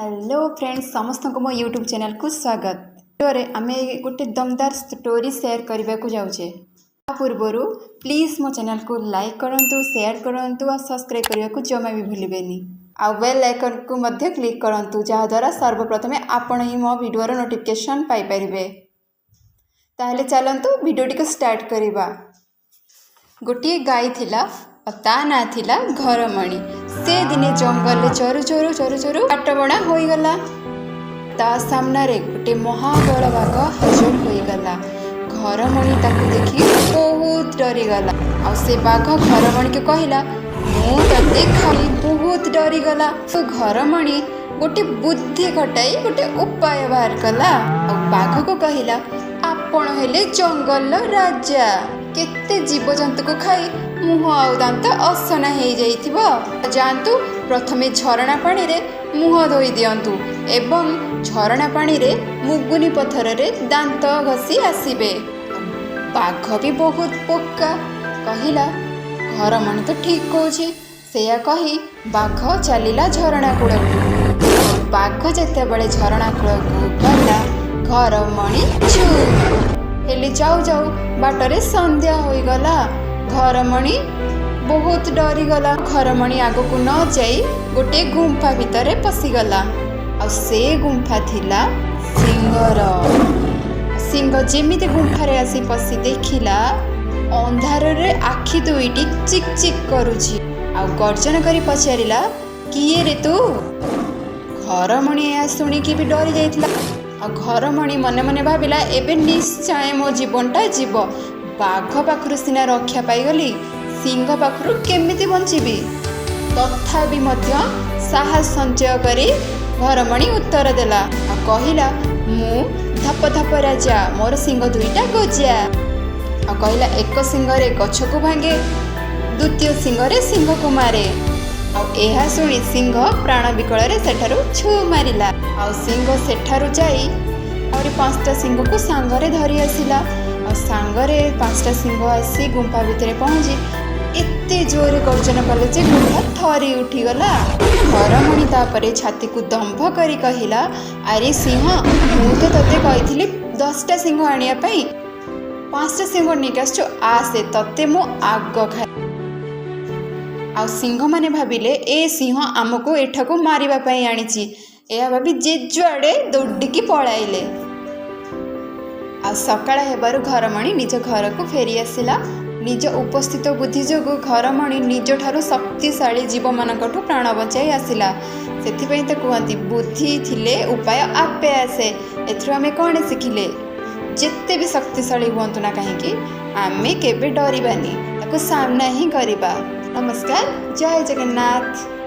Hello friends, ସମସ୍ତଙ୍କୁ ମୋ YouTube ଚ୍ୟାନେଲକୁ ସ୍ୱାଗତ। ଭିଡ଼ିଓରେ ଆମେ ଗୋଟେ ଦମଦାର ଷ୍ଟୋରି ସେୟାର କରିବାକୁ ଯାଉଛେ। ତା ପୂର୍ବରୁ ପ୍ଲିଜ୍ ମୋ ଚ୍ୟାନେଲକୁ ଲାଇକ୍ କରନ୍ତୁ, ସେୟାର କରନ୍ତୁ ଆଉ ସବସ୍କ୍ରାଇବ୍ କରିବାକୁ ଜମା ବି ଭୁଲିବେନି। ଆଉ ବେଲ୍ ଆଇକନ୍କୁ ମଧ୍ୟ କ୍ଲିକ୍ କରନ୍ତୁ, ଯାହାଦ୍ୱାରା ସର୍ବପ୍ରଥମେ ଆପଣ ହିଁ ମୋ ଭିଡ଼ିଓର ନୋଟିଫିକେସନ୍ ପାଇପାରିବେ। ତାହେଲେ ଚାଲନ୍ତୁ, ଭିଡ଼ିଓଟିକୁ ଷ୍ଟାର୍ଟ କରିବା। ଗୋଟିଏ ଗାଈ ଥିଲା ଆଉ ତା ନାଁ ଥିଲା ଘରମଣି। ସେ ଦିନେ ଜଙ୍ଗଲରେ ଚରୁ ଚରୁ ଚରୁ ଚରୁ ବାଟବଣା ହୋଇଗଲା। ତା ସାମ୍ନାରେ ଗୋଟେ ମହାବଳ ବାଘ ହାଜର ହୋଇଗଲା। ଘରମଣି ତାକୁ ଦେଖି ବହୁତ ଡରିଗଲା। ଆଉ ସେ ବାଘ ଘରମଣିକୁ କହିଲା, "ମୁଁ ତତେ ଖାଇ।" ବହୁତ ଡରିଗଲା। ତ ଘରମଣି ଗୋଟେ ବୁଦ୍ଧି ଖଟାଇ ଗୋଟେ ଉପାୟ ବାହାର କଲା ଆଉ ବାଘକୁ କହିଲା, "ଆପଣ ହେଲେ ଜଙ୍ଗଲର ରାଜା। କେତେ ଜୀବଜନ୍ତୁକୁ ଖାଇ ମୁହଁ ଆଉ ଦାନ୍ତ ଅସନା ହେଇଯାଇଥିବ। ଯାଆନ୍ତୁ, ପ୍ରଥମେ ଝରଣା ପାଣିରେ ମୁହଁ ଧୋଇ ଦିଅନ୍ତୁ ଏବଂ ଝରଣା ପାଣିରେ ମୁଗୁନି ପଥରରେ ଦାନ୍ତ ଘଷି ଆସିବେ।" ବାଘ ବି ବହୁତ ବୋକା, କହିଲା, "ଘରମଣି ତ ଠିକ୍ କହୁଛି।" ସେଇଆ କହି ବାଘ ଚାଲିଲା ଝରଣା କୂଳକୁ। ବାଘ ଯେତେବେଳେ ଝରଣା କୂଳକୁ ଗଲା, ଘରମଣି ଚୁପ୍। ହେଲେ ଯାଉ ଯାଉ ବାଟରେ ସନ୍ଧ୍ୟା ହୋଇଗଲା। ଘରମଣି ବହୁତ ଡରିଗଲା। ଘରମଣି ଆଗକୁ ନ ଯାଇ ଗୋଟିଏ ଗୁମ୍ଫା ଭିତରେ ପଶିଗଲା। ଆଉ ସେ ଗୁମ୍ଫା ଥିଲା ସିଂହର। ସିଂହ ଯେମିତି ଗୁମ୍ଫାରେ ଆସି ପଶି ଦେଖିଲା, ଅନ୍ଧାରରେ ଆଖି ଦୁଇଟି ଚିକ୍ ଚିକ୍ କରୁଛି ଆଉ ଗର୍ଜନ କରି ପଚାରିଲା, "କିଏ ରେ ତୁ?" ଘରମଣି ଏହା ଶୁଣିକି ବି ଡରି ଯାଇଥିଲା। ଆଉ ଘରମଣି ମନେ ମନେ ଭାବିଲା, ଏବେ ନିଶ୍ଚୟ ମୋ ଜୀବନଟା ଯିବ। ବାଘ ପାଖରୁ ସିନା ରକ୍ଷା ପାଇଗଲି, ସିଂହ ପାଖରୁ କେମିତି ବଞ୍ଚିବି? ତଥାପି ମଧ୍ୟ ସାହସ ସଞ୍ଚୟ କରି ଘରମଣି ଉତ୍ତର ଦେଲା ଆଉ କହିଲା, "ମୁଁ ଧପ ଧପ ରାଜା, ମୋର ସିଂହ ଦୁଇଟା ଗଜା।" ଆଉ କହିଲା, "ଏକ ସିଂହରେ ଗଛକୁ ଭାଙ୍ଗେ, ଦ୍ୱିତୀୟ ସିଂହରେ ସିଂହକୁ ମାରେ।" ଆଉ ଏହା ଶୁଣି ସିଂହ ପ୍ରାଣ ବିକଳରେ ସେଠାରୁ ଛୁ ମାରିଲା। ଆଉ ସିଂହ ସେଠାରୁ ଯାଇ ଆହୁରି ପାଞ୍ଚଟା ସିଂହକୁ ସାଙ୍ଗରେ ଧରି ଆସିଲା। ଆଉ ସାଙ୍ଗରେ ପାଞ୍ଚଟା ସିଂହ ଆସି ଗୁମ୍ଫା ଭିତରେ ପହଞ୍ଚି ଏତେ ଜୋରରେ ଗର୍ଜନ କଲେ ଯେ ଗୁମ୍ଫା ଥରି ଉଠିଗଲା। ଘରମଣି ତାପରେ ଛାତିକୁ ଦମ୍ଭ କରି କହିଲା, "ଆରେ ସିଂହ, ମୁଁ ତ ତୋତେ କହିଥିଲି 10ଟା ସିଂହ ଆଣିବା ପାଇଁ, ପାଞ୍ଚଟା ସିଂହ ନେଇକି ଆସିଛୁ। ଆସେ, ତତେ ମୁଁ ଆଗ ଖାଇ।" ଆଉ ସିଂହମାନେ ଭାବିଲେ, ଏ ସିଂହ ଆମକୁ ଏଠାକୁ ମାରିବା ପାଇଁ ଆଣିଛି। ଏହା ଭାବି ଯେ ଯୁଆଡ଼େ ଦୌଡ଼ିକି ପଳାଇଲେ। ଆଉ ସକାଳ ହେବାରୁ ଘରମଣି ନିଜ ଘରକୁ ଫେରି ଆସିଲା। ନିଜ ଉପସ୍ଥିତ ବୁଦ୍ଧି ଯୋଗୁଁ ଘରମଣି ନିଜଠାରୁ ଶକ୍ତିଶାଳୀ ଜୀବମାନଙ୍କଠୁ ପ୍ରାଣ ବଞ୍ଚାଇ ଆସିଲା। ସେଥିପାଇଁ ତ କୁହନ୍ତି, ବୁଦ୍ଧି ଥିଲେ ଉପାୟ ଆପେ ଆସେ। ଏଥିରୁ ଆମେ କ'ଣ ଶିଖିଲେ? ଯେତେ ବି ଶକ୍ତିଶାଳୀ ହୁଅନ୍ତୁ ନା କାହିଁକି, ଆମେ କେବେ ଡରିବାନି, ତାକୁ ସାମ୍ନା ହିଁ କରିବା। ନମସ୍କାର, ଜୟ ଜଗନ୍ନାଥ।